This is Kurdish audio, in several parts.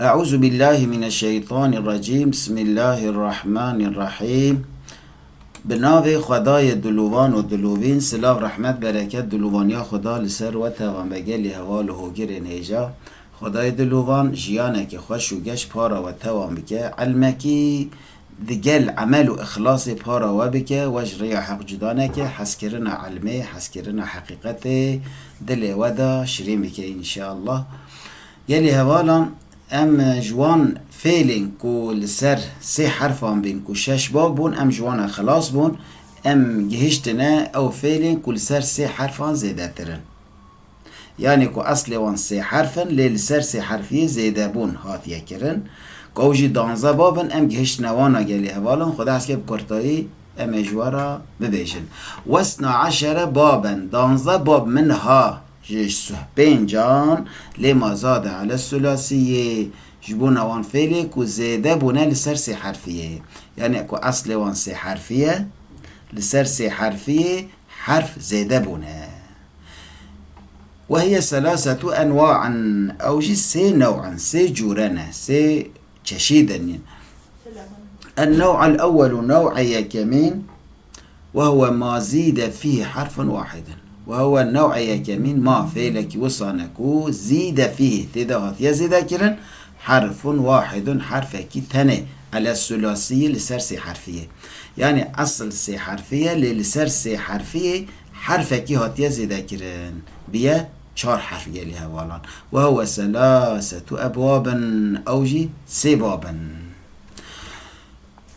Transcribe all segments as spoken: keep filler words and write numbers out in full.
Eûzubillahimineşşeytanirrecîm. Bismillahirrahmanirrahîm. Bi navê Xwedayê dilovan û dilovîn, silav, rehmet, bereket, dilovaniya Xweda li ser we tevan be gelî heval û hogirên hêja. Xwedayê dilovan jiyanekî xweş û geş para we tewan bike. Ilmekî di gel emel û îxlasê para we bike, we ji rêya heq cuda neke, hezkirina ilmê, hezkirina heqîqetê dilê we de şirîn bike înşeallah. Gelî hevalan, em ji wan fêlên ku li ser sê herfan bên ku şeş bab bûn, em ji wan re xilas bûn, em gihiştine ew fêlên ku li ser sê herfan zêdetir in. Yanî ku eslê wan sê herf in, lê li ser sê herfiyê zêdebûn hatiye kirin. Ku ew jî danze bab in, em gihiştine wana gelî hevalan, Xweda hezke bi kurtayî em ê ji we re bibêjin. Wesna eşere baben, danze bab min ha ji pêncan, lê ma zade ele sulasiyê, ji bona wan fêlê ku zêde bûne li ser sê herfiyê. Yanî ku eslê wan sê herfiye, li ser sê herfiyê herf zêde bûne. Ve hiye selasetu enwa'in, ew jî sê new in, sê cûre ne, sê çeşîd in. Ennew'el ewwelu, new'ê yekemîn, ve huwe ma zîde fîhî herfun wahidun. Ve huwe new'ê yekemîn, ma fêlekî wisa ne ku zîde fîhî, tê de hatiye zêde kirin, herfun wahidun, herfekî tenê, ele sulasiyî, li ser sê herfiyê. Yanî esil sê herfî ye, lê li ser sê herfiyê herfekî hatiye zêde kirin. Biye çar herf gelî hevalan. Ve huwe selasetu ebwabin, ew jî sê bab in.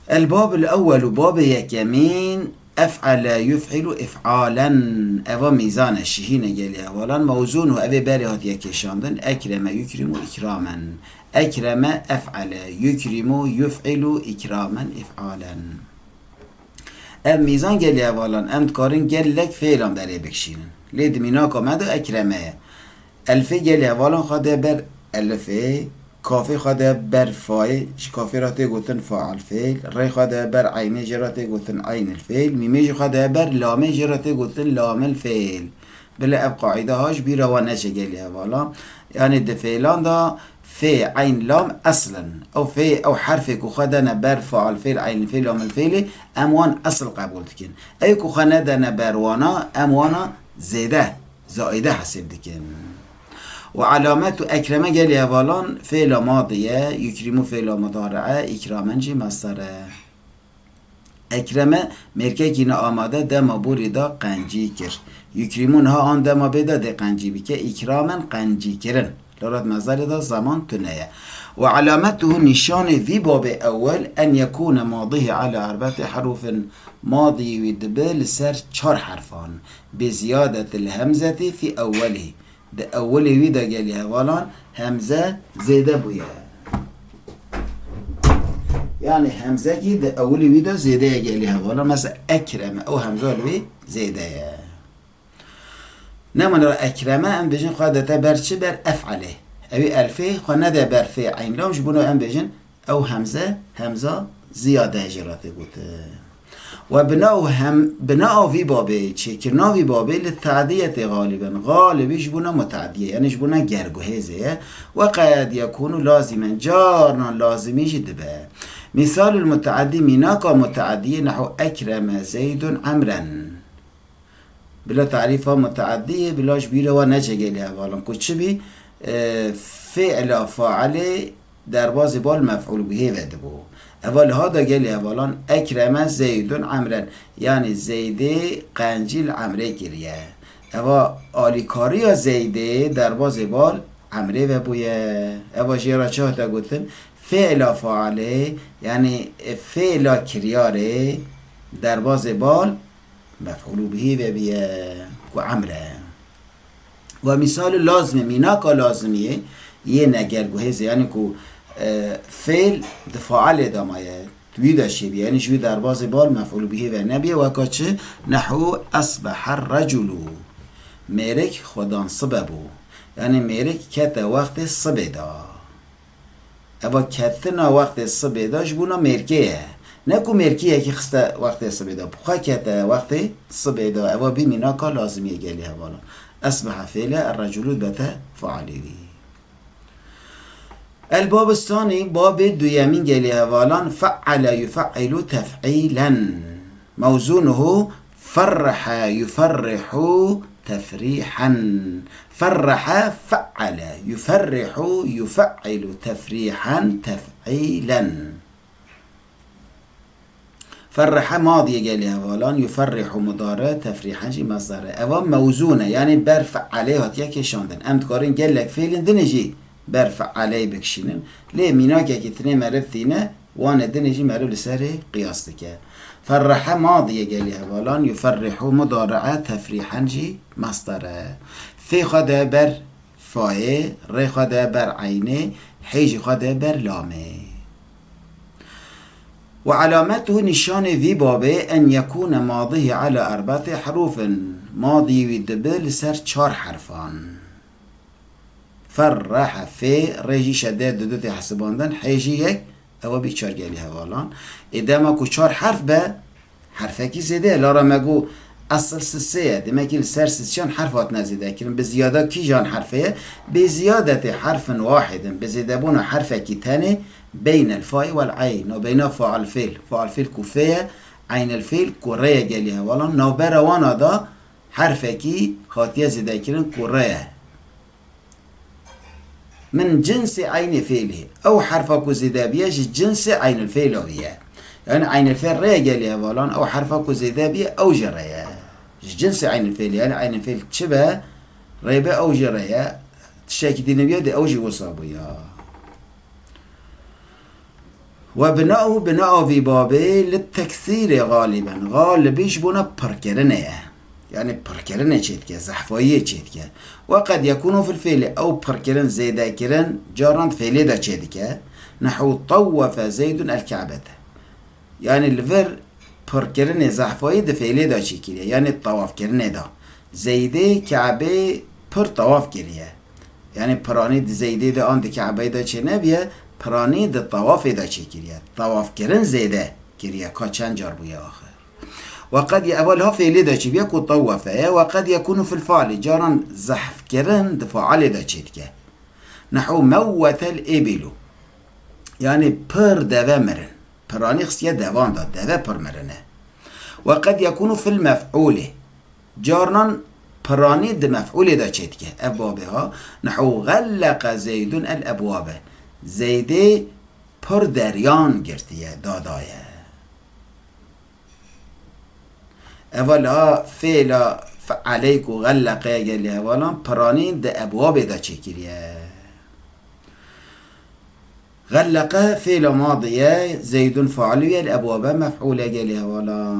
El babul ewwelu, babê yekemîn, ef'ele yuf'ilu if'alen. Eva mîzan e, şihîn e gelî hevalan. Mewzûnû, evê berê hatiye kêşandin. Ekreme yukrimu ikramen. Ekreme ef'ele yukrimu yuf'ilu ikramen if'alen. Ev mîzan gelî hevalan, em dikarin gelek fêlan berê bikişînin. Lê di mînaka me de ekreme ye. Elfê gelî hevalan xwe de ber elifê, kafê xwe de ber fayê, ji kafê re tê gotin faal fêl, rê xwe de ber eynê, jê re tê gotin eynil fêl, mîmê jî xwe de ber lamê, jê re tê gotin lamil fêl. Bila ev qaîde ha ji bîra we neçe gelî hevalan. Yanî di fêlan de fê, eyn, lam esil in. Ew fê, ew herfê ku xwe dene ber faal fêl, eynil fêl, lamil fêlê, em wan esil qebûl dikin. Ey ku xwe nedene ber wana, em wana zêde, zaîde hesêb dikin. Û alametu ekreme gelî hevalan fêla madî ye, yukrimu fêla mudari'e, îkramen jî mesder e. Ekreme mêrkekî ne amade dema borî da qencî kir. Yukrimu niha an dema bê de dê qencî bike, îkramen qencî kirin. Li rat mezarê de zeman tune ye. Ve alametuhu, nîşanê vî babê ewel, en yekûne madihî ala erbete herûfin, madiyê wî dibe li ser çar herfan, bi ziyadetil hemzetî fî ewelî, di ewilê wî de gelî hevalan hemze zêde bûye. Yanî hemzekî di ewilê wî de zêde ye gelî hevalan. Mesela ekreme, ew hemza li wî zêde ye. Nemûne re ekreme, em bêjin xwe dete ber çi? Ber ef'alê. Ewî elfê xwe nede ber fê eyn lam, ji bo ne em bêjin ew hemze, hemza ziyade jê re tê gotin. Ve bina û hem, bina vî babê, çêkirina vî babê li tadiyetê xalibin. Xalibî ji bo ne mutadiye, yanî ji bo ne gerguhêzê ye. Ve qed yekûnu lazîmen, carnan lazimî jî dibe. Mîsalul mutadî, mînaka mutadiyê nehu ekreme Zeydun Emren. Bila tarîfa mutadiyê, bila ji bîra we neçe gelî hevalan. Ku çi bî? E, fê'la failê derbazê bal mef'ûl bihê ve dibû. Eva li hada gelî hevalan ekreme Zeydun Emren. Yanî Zeydê qencî li Emrê kiriye. Eva alîkariya Zeydê derbazê bal Emrê ve bûye. Eva jê re çi hate gotin? Fê'la failê, yanî, e, fê'la kiryarê derbazê bal mef'ûlû bihî ve bîye ku emr e. Ve mîsalû lazimê, mînaka lazimiyê yê negerguhêzê, yanî ku, e, fêl di failê de maye, wî de çêbîye, yanî ji wî derbazê bal mef'ûlû bihî ve nebîye, weka çi? Nehû esbeher reculû. Mêrik xwedan sibe bû. Yanî mêrik kete wextê sibê de. Eva ketina wextê sibê de ji bona mêrkê ye. Ne ku mêrkiyekî xiste wextê sibê de. Bi xwe kete wextê sibê de. Eva bî mînaka lazimiyê gelî hevalan. Esbehe fêle, er-reculû bete failê wî. El-bab sanî, babê duyemîn gelî hevalan, fe'ale yufe'ilu tef'ilen. Mewzûnuhu ferrehe yuferrihu tefrihen. Ferrehe fe'ale yuferrihu yufe'ilu tefrihen tef'ilen. Ferrehe madiyê gelî hevalan, yuferrihu mudare, tefrihen jî mesdar e. Eva mewzûn e, yanî ber fe'aleyê hatiye kêşandin. Em dikarin gelek fêlên dinê jî ber fe'aleyê bikişînin. Lê mînakekî tinê meriv tîne, wanê dinê jî meriv li serê qiyas dike. Ferrehe madiyê gelî hevalan, yuferrihu mudare, tefrihen jî mesdar e. Fê xwe de ber fayê, rê xwe de ber eynê, hê jî xwe de ber lamê. Ve alametuhu, nîşanê vî babê, en yekûne madihî ala erbati herûfin, madiyê wî dibe li ser çar herfan. Ferrehe, fê, rê jî şedê du du tê hesibandin, hê jî yek, ewa bî çar gelî hevalan. Ê dema ku çar herf be, herfekî zêde ye. Lara me got, esil sisê ye. Demek ki li ser sisçiyan herf hatine zêde kirin. Bi ziyada kîjan herfê ye? Bi ziyadetê herfin wahidin. Bi zêdebûna herfekî tenê beynel faî wel eyn. Nabeyna faal fêl. Faal fêl ku fê ye, eynel fêl ku rê ye gelî hevalan. Navbera wana da herfekî hatiye zêde kirin ku rê ye. Min cinsê eynê fêlê. Ew herfa ku zêde biye ji cinsê eynil fêla wî ye. Yani eynil fêl rê ye gelî hevalan, ew herfa ku zêde biye ew jî rê ye. Ji cinsê eynil fêlê, yani eynil fêl çi be, rê be ew jî rê ye. Tiştekî dî nebiye de ew jî wisa bûya. Ve bina'u, bina vî babê li teksîrê galiben. Galibî ji bona pirkirinê ye. Yani pirkirinê çêdike, zehfayiyê çêdike. Ve qed yekûnu fil fêlê. Ew pirkirin, zêdekirin caran di fêlê de çêdike. Nehu tawwefe Zeydun el Ka'bete. Yani li vir pirkirinê zehfayî di fêlê de çêkiriye. Yani tawafkirinê de. Zeydê Ka'bê pir tawaf kiriye. Yani piranî di Zeydê de an di Ka'beyê de çênebiye, piranî di tawafê de çêkiriye. Tawafkirin zêde kiriye, ka çend car bûye axir. Ve qed ye-, evel ha fêlê de çêbiye ku tawwefe ye, ve qed yekûnu fil faali, caran zehfkirin di faalê de çêdike. Nehu mewwetel êbîlu. Yani pir deve mirin. Piranî xistiye devan da, deve pir mirine. Ve qed yekûnu fil mef'ûlê. Carnan piranî di mef'ûlê de çêdike. Ev babê ha. Nehu ğelleqe Zeydun el ebwabe. Zeydê pir deryan girtiye, dadaye. Evala fêla fe'aley ku ğelleqe gelî hevalan piranî di ebwabê de çêkiriye. Ğelleqe fêla madi ye, Zeydun faali ye, el ebwabe mef'ûle gelî hevala.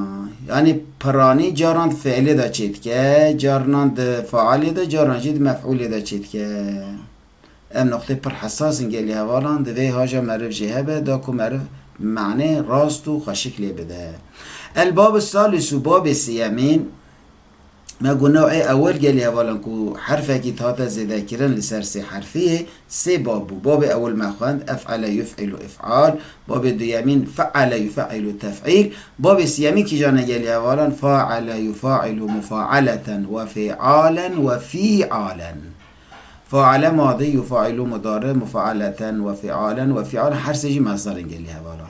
Yani piranî caran di fiilê de çêdike, carnan di faalê de, caran jî di mef'ûlê de çêdike. Ev noqtê pir hesas in gelî hevalan, divê haja meriv jê hebe, da ku meriv manê rast û xweşik lê bide. El bab salisu, babê sêyemîn, me got new'ê ewil gelî hevalan ku herfekî hate zêdekirin li ser sê herfiyê, sê bab bû. Babê ewil me xwend, ef'ele yuf'ilu if'al, babê duyemîn fe'ele yufe'ilu tef'îl, babê sêyemîn kîjan e gelî hevalan, fa'ele yufailu mufaeleten ve fi'alen ve fi'alen. Faale madi, yufailu mudari, mufaeleten ve fialen ve fialen, her sê jî mesdar in gelî hevalan.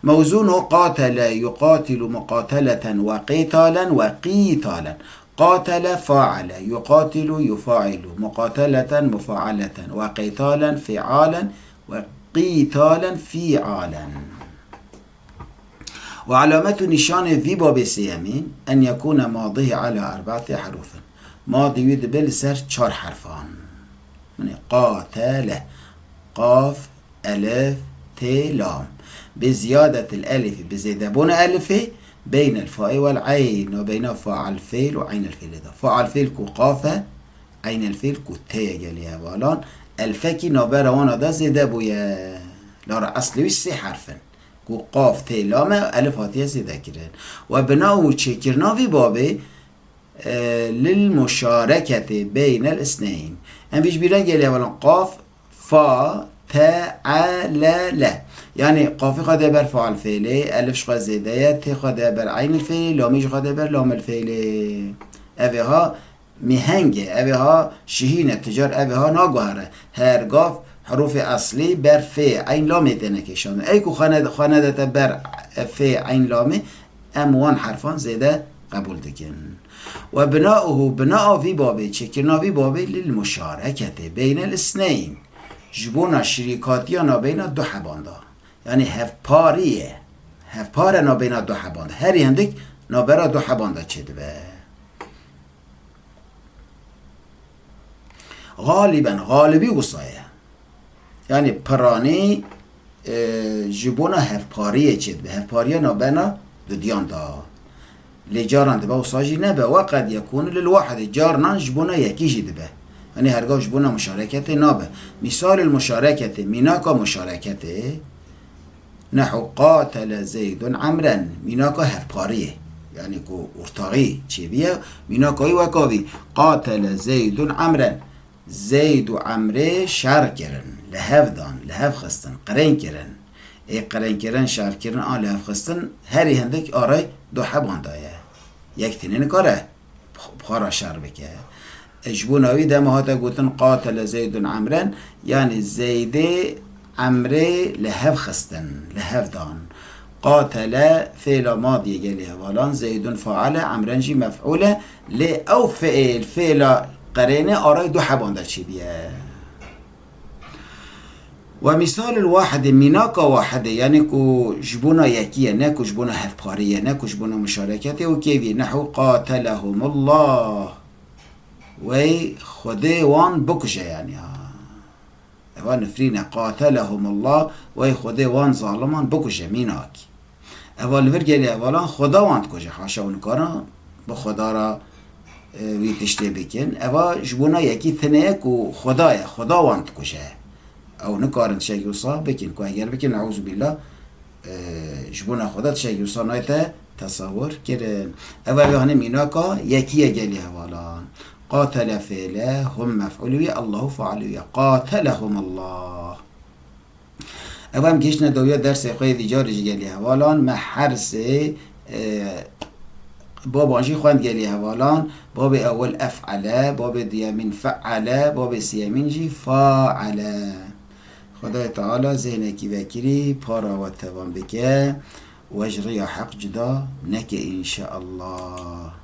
Mewzûn o qatele, yuqatilu muqateleten ve qîtalen ve qîtalen. Qatele faale, yuqatilu yufailu, muqateleten mufaeleten ve qîtalen fialen ve qîtalen fialen. Ve alametu, nîşanê vî babê sêyemîn, en yekûne madihî ala erba'tê herûfin. Madî wî dibe li ser çar herfan. Minê qatele, qaf, elif, tê, lam. Bi ziyadetil elifî, bi zêdebûna elifê, beynel faî wel eyn, nabeyna faal fêl û eynel fêlê de. Faal fêl ku qaf e, eynel fêl ku tê ye gelî hevalan, elfekî navbera wana de zêde bûye. Lara eslê wî sê herf in. Ku qaf tê lame elif hatiye zêde kirin. Ve bina û çêkirina vî babê, e, lil muşareketê beynel isneyn. Em vî ji bîra gelê hevalan qaf, fa, te, e, le, le. Yani qafê xwe de ber faal fêlê, elif ji xwe zêde ye, tê xwe de ber eynil fêlê, lamê ji xwe de ber lamil fêlê. Ev ê ha mîheng e, ev ê ha şihîn e, tu car ev ê ha naguhere. Her gav herûfê eslî ber fê, eyn, lamê têne kêşandin. Ey ku xwe ne-, xwe nedete ber fê, eyn, lamê, em wan herfan zêde qebûl dikin. Ve binauhu, binaa vî babê, çêkirina vî babê, lil muşareketê beynel isneyn, ji bona şirîkatiya nabeyna du heban de. Yanî hevpariyê, hevpar e nabeyna du heban de. Herî hindik nabera du heban de çêdibe. Xaliben, xalibî wisa ye. Yanî piranî, e, ji bona hevpariyê çêdibe. Hevpariya nabena dudiyan de. Lê caran dibe wisa jî nebe. Ve qed yekûnu lil wahidî. Carnan ji bona yekî jî dibe. Yanî hergav ji bona muşareketê nabe. Mîsalul muşareketê, mînaka muşareketê, nehu qatele Zeydun Emren. Mînaka hevpariyê. Yanî ku ortaxî çêbiye, mînaka wî weka vî. Qatele Zeydun Emren. Zeyd û Emrê şer kirin, li hev dan, li hev xistin, qirên kirin. Ê qirên kirin, şer kirin, a li hev xistin, herî hindik arê du heban de ye. Yek tenê nikare bi xwe re şer bike. E, ji bona wî dema hate gotin qatele Zeydun Emren, yanî Zeydê Emrê li hev xistin, li hev dan. Qatele fêla madiyê gelê hevalan, Zeydun faale, Emren jî mef'ûl e. Lê ew fiil, fêla qerênê arayê du heban de çêbiye. Ve mîsalul wahidê, mînaka wahidê, yanî ku ji bona yekî ye, ne ku ji bona hevparî ye, ne ku ji bona muşareketê, û kêvî, nehu qatalehumullah. Wey Xwedê wan bikuje, yanî, ha. Eva nifrîn e. Qatalehumullah, wey Xwedê wan zaliman bikuje, mînak. Eva li vir gelê hevalan Xweda wan dikuje. Haşa û nikarin bi Xweda re, e, wî tiştê bikin. Eva ji bona yekî tine ye ku Xweda ye. Xweda wan dikuje. Ew nikarin tiştekî wisa bikin. Ku eger bikin, neûzubîllah, e, ji bona Xweda tiştekî wisa nayte tesewir kirin. Eva eve hanê mînaka yekî ye gelê hevalan. Qatele fêle, hum mef'ûlî wî, Allahu failî wî ye. Qatelehumullah. Ev em gihiştine dawiya dersê xwe yê vî carî ji gelî hevalan. Me her sê, e, baban jî xwend gelî hevalan. Babê ewil ef'ele, babê duyemîn fe'ele, babê siyemîn jî faale. Xwedayê Teala zêhnekî vekirî para we tevan bike. We ji rêya heq cuda neke înşeallah.